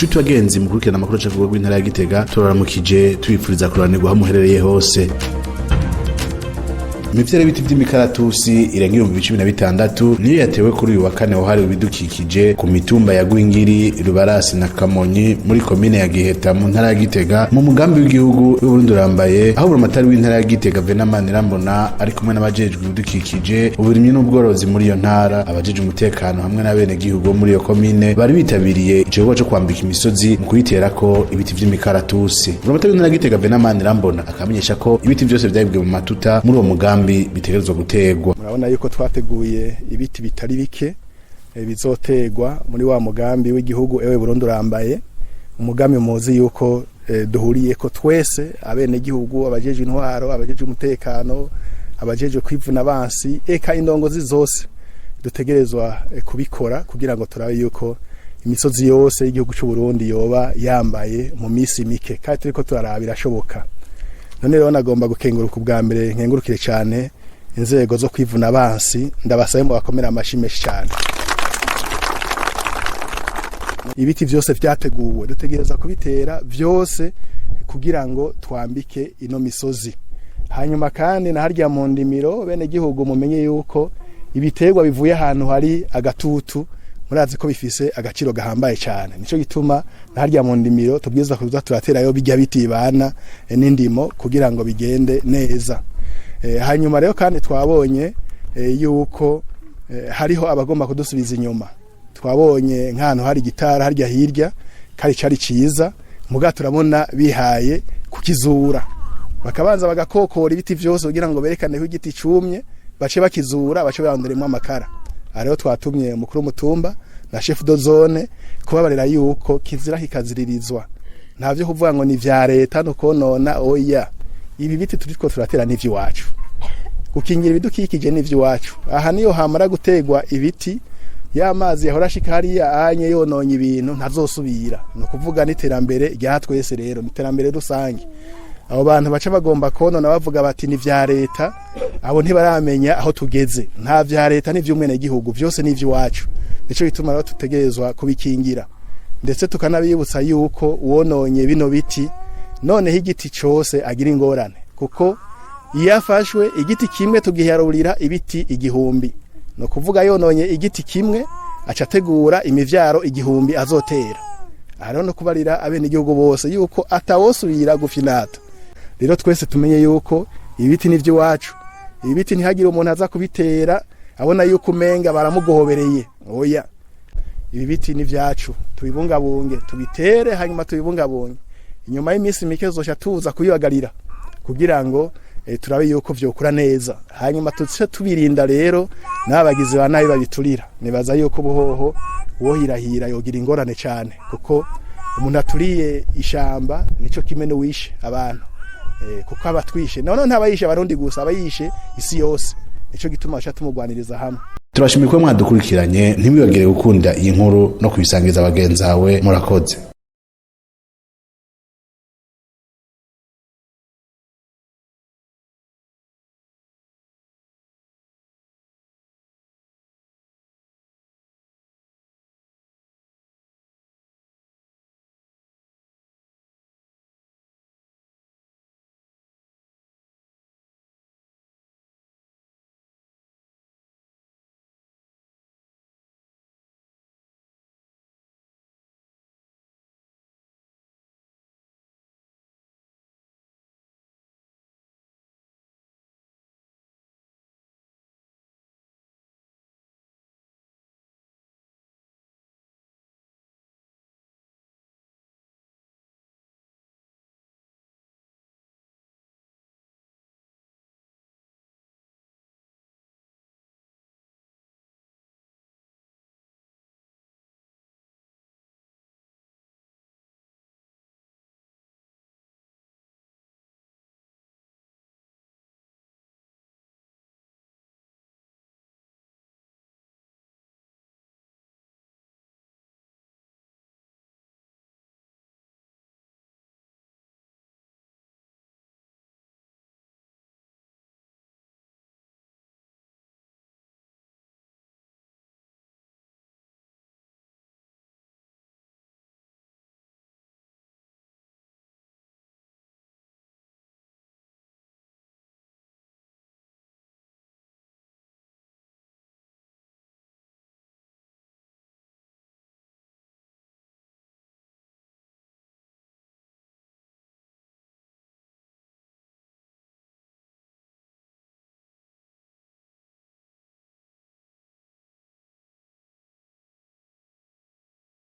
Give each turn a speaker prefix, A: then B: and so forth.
A: Nshuti bagenzi mukurikirana amakuru acavuga rw'intara ya Gitega, turaramukije, tubipfuriza kuranirwa aho muherereye hose. Imivyaro y'ibiti vy'imikaratusi irenga 16,000 niyo yatewe kuri uyu wa kane wahariwe ibidukikije ku mitumba ya Gwingiri, Rubarasi na Kamonyi muri komine ya Giheta mu ntara ya Gitega, mu mugambi w'igihugu w'Uburundi urambaye, aho buramatari w'intara ya Gitega Venant Manirambona ari kumwe n'abajejwe ibidukikije, uburimyi n'ubworozi muri iyo ntara, abajejwe umutekano hamwe n'abenegihugu bo muri iyo komine bari bitabiriye igikorwa co kwambika imisozi mu kuyiterako ibiti vy'imikaratusi. Buramatari w'intara ya Gitega Venant Manirambona akamenyesha ko ibiti vyose vyabibwe mu matuta muri uwo mugambi bitegerezwa guterwa.
B: Murabona yuko twateguye ibiti bitari bike bizoterwa muri wa mugambi w'igihugu Ewe Burundi Urambaye, umugambi muzi yuko duhuriye ko twese abenegihugu, abajejwe intwaro, abajejwe umutekano, abajejwe kwivuna abansi, eka indongozi zose dutegerezwa kubikora kugira ngo turabe yuko imisozi yose y'igihugu c'u Burundi yoba yambaye mu misi mike, kandi turiko turaraba birashoboka. None rero nagomba gukenguruka ubwa mbere, nkengurukire cyane inzego zo kwivuna abansi, ndabasabe mu bakomera amashi menshi cyane. Ibiti vyose vyateguwe dutegereza kubitera vyose kugira ngo twambike ino misozi. Hanyuma kandi na harya mu ndimiro, bene gihugu mumenye yuko ibiterwa bivuye ahantu hari agatutu murazi ko bifise agaciro gahambaye cyane. Nico gituma na harya mu ndimiro tubwirizwa kuza turaterayo bijya bitibana n'indimo kugira ngo bigende neza. Hanyuma rero kandi twabonye yuko hariho abagomba kudusubiza inyuma. Twabonye nk'ahantu hari gitara harya hirya kari cari ciza, muga turabona bihaye kukizura, bakabanza bagakokora ibiti vyose kugira ngo berekane ko igiti cumye, bace bakizura, bace baronderemwo amakara. Aha rero twatumye umukuru w'umutumba na chef de zone kubabarira yuko kizira kikaziririzwa. Nta vyo kuvuga ngo ni vya leta no konona, oya. Ibi biti turiko turatera n'ivy'iwacu, gukingira ibidukikije n'ivy'iwacu. Aha niyo hamara gutegwa ibiti, ya mazi yahora ashika hariya anye yononye ibintu ntazosubira. Ni ukuvuga n'iterambere rya twese rero, ni iterambere rusange. Abo bantu baca bagomba konona bavuga bati ni vya leta, abo ntibaramenya aho tugeze. Nta vya leta n'ivy'umwenegihugu, vyose ni ivy'iwacu. Nico gituma rero tutegerezwa kubikingira, ndetse tukanabibutsa yuko uwononye bino biti, noneho igiti cose, agira ingorane, kuko iyo afashwe igiti kimwe tugiharurira ibiti 1000. No kuvuga yononye igiti kimwe aca ategura imivyaro 1000 azotera. Aha rero no kubarira abenegihugu bose yuko atawosubira gufinata. Rero twese tumenye yuko ibiti ni iwacu. Ibiti ntihagire umuntu aza kubitera abona yuko umenga baramugobereye, oya. Ibi biti ni vyacu, tubibungabunge, tubitere, hanyuma tubibungabunge. Inyuma y'iminsi mike tuzosha tuza kubibagarira kugira ngo turabe yuko vyokura neza, hanyuma tuce tubirinda rero n'abagizi ba nabi babiturira. Nibaza yuko buhoho wohirahira yogira ingorane cyane, kuko umuntu aturiye ishamba nico kimwe n'uwishe abantu, kuko abatwishe none ntabayishe Abarundi gusa, abayishe isi yose. Nico gituma baca tumugwaniriza hamwe.
A: Turashimiye kuba mwadukurikiranye. Ntimwibagire gukunda iyi nkuru no kubisangiza bagenzi bawe. Murakoze.